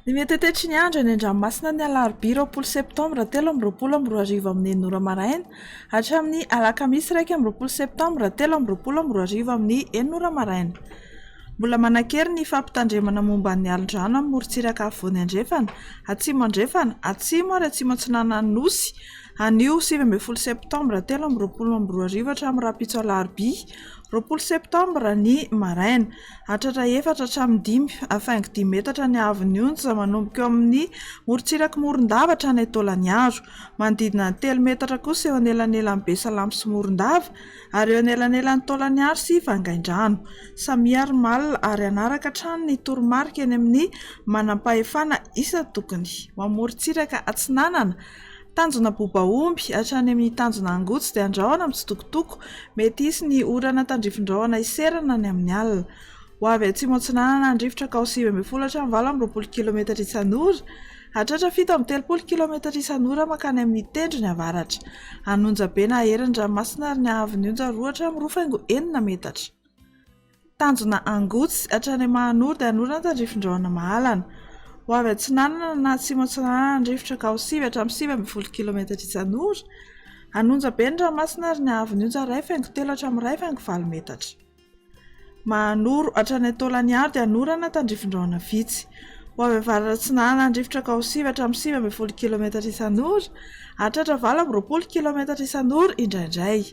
Ny mety hatetry ny andro eny an-dranomasina ny alarobia 20 septambra 2023 amin'ny enina ora maraina hatramin'ny alakamisy 21 septambra 2023 amin'ny enina ora maraina. Mbola manan-kery ny fampitandremana momba ny alin-drano amin'ny morontsiraka afovoany andrefana, atsimo andrefana, atsimo ary atsimo atsinanan'ny Nosy, anio 19 septambra 2023 hatramin'ny rahampitso alarobia 20 septambra ny maraina. Hahatratra efatra hatramin'ny dimy faingo dimy metatra ny haavon'ny onja manomboka eo amin'ny morontsirak'i Morondava hatrany Taolagnaro. Manodidina ny telo metatra kosa eo anelanelan'i Besalampy sy Morondava ary eo anelanelan'i Taolagnaro sy Vangaindrano. Samia ry malina ary hanaraka hatrany ny toromarika eny amin'ny manampahefana isan-tokony. Ho amorontsiraka atsinanana, tanjona Bobaomby hatrany amin'ny tanjona Angotsy dia andrahona mitsitokotoko. Mety hisy ny orana tandrifin-drahona hiserana ny amin'ny alina. Ho avy atsimo atsinanana ny rivotra ka ho 19 hatramin'ny 28 kilometatra isan'ora. Hahatratra 37 kilometatra isan'ora mankany amin'ny tendrony avaratra. Hanonja be na hahery ny ranomasina ary ny haavon'ny onja roa hatramin'ny roa faingo enina metatra. Tanjona Angotsy hatrany Mahanoro dia hanorina tandrifin-drahona mahalana. Ho avy atsinanana na atsimo atsinanana ny rivotra ka ho sivy hatramin'ny 19 kilometatra isan'ora. Hanonja be ny ranomasina ary ny haavon'ny onja iray faingo telo hatramin'ny iray faingo valo metatra. Mahanoro hatrany Taolagnaro dia hanorana tandrifin-drahona vitsy. Ho avy avaratra atsinanana ny rivotra ka ho sivy hatramin'ny 19 kilometatra isan'ora, hahatratra 28 kilometatra isan'ora indraindray.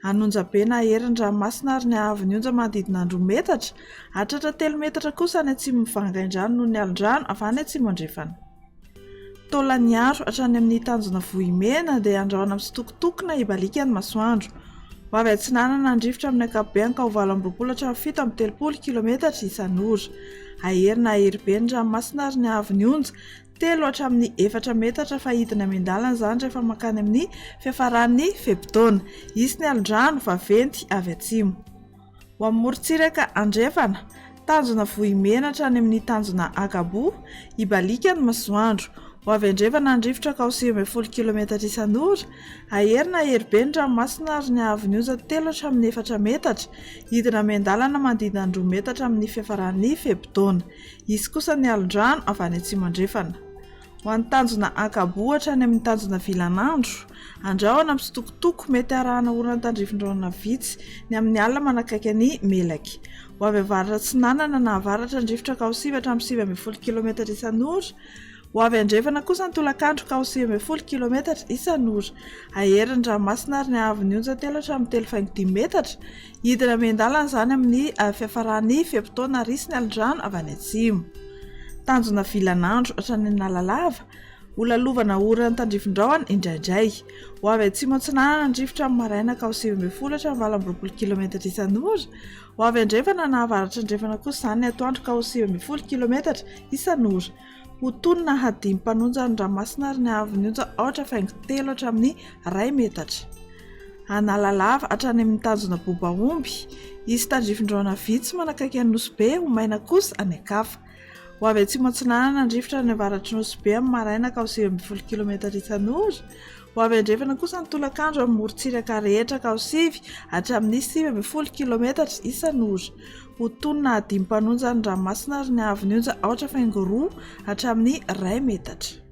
Hanonja be na hery ny ranomasina ary ny haavon'ny onja manodidina ny roa metatra, hahatratra telo metatra kosa any atsimon'ny Vangaindrano noho ny alon-drano avy any atsimo andrefana. Taolagnaro hatrany amin'ny tanjona Vohimena dia andrahona mitsitokotoko na hibaliaka ny masoandro. Ho avy atsinanana ny rivotra amin'ny ankapobeny ka ho 28 hatramin'ny 37 kilometatra isan'ora. Hahery na hahery be ny ranomasina ary ny haavon'ny onja, telo hatramin'ny efatra metatra fa hidina miandalana izany rehefa mankany amin'ny fiafaran'ny fe-potoana. Hisy ny alon-drano vaventy avy atsimo. Ho amin'ny morontsiraka andrefana, tanjona Vohimena hatrany amin'ny tanjona Agaboa, hibaliaka ny masoandro. Ho avy andrefana ny rivotra ka ho 19 kilometatra isan'ora, hahery na hahery be ny ranomasina ary ny haavon'ny onja telo hatramin'ny efatra metatra, hidina miandalana manodidina ny roa metatra amin'ny fiafaran'ny fe-potoana. Hisy kosa ny alon-drano avy any atsimo andrefana. Ho an'ny tanjona Ankaboa hatrany amin'ny tanjona Vilanandro, andrahona mitsitokotoko, mety arahana orana tandrifin-drahona vitsy ny amin'ny alina manakaiky an'i Melaky. Ho avy avaratra atsinanana na avaratra ny rivotra ka ho sivy hatramin'ny 19 kilometatra isan'ora. Ho avy andrefana kosa ny tolakandro ka ho 19 kilometatra isan'ora. Hahery ny ranomasina ary ny haavon'ny onja telo hatramin'ny telo faingo dimy metatra. Hidina miandalana izany amin'ny fiafaran'ny fe-potoana ary hisy ny alin-drano avy any atsimo. Tanjona vilan'andro hatrany Analalava, ho lalovana orana tandrifin-drahona indraindray. Ho avy atsimo atsinanana ny rivotra amin'ny maraina ka ho 19 hatramin'ny 28 kilometatra isan'ora. Ho avy andrefana na avaratra andrefana kosa izany ny atoandro ka ho 19 kilometatra isan'ora. Ho tony na hadimy mpanonja ny ranomasina ary ny haavon'ny onja aotra faingo telo hatramin'ny iray metatra. Analalava hatrany amin'ny tanjona Bobaomby, hisy tandrifin-drahona vitsy manakaiky an'i Nosy Be ho maina kosa any an-kafa. Ho avy atsimo atsinanana ny rivotra any avaratr'i Nosy Be amin'ny maraina ka ho 19 kilometatra isan'ora. Ho avy andrefana kosa ny tolakandro amin'ny morontsiraka rehetra ka ho sivy hatramin'ny 19 kilometatra isan'ora. Ho tony na hadimy mpanonja ny ranomasina ary ny haavon'ny onja aotra faingo roa hatramin'ny iray metatra.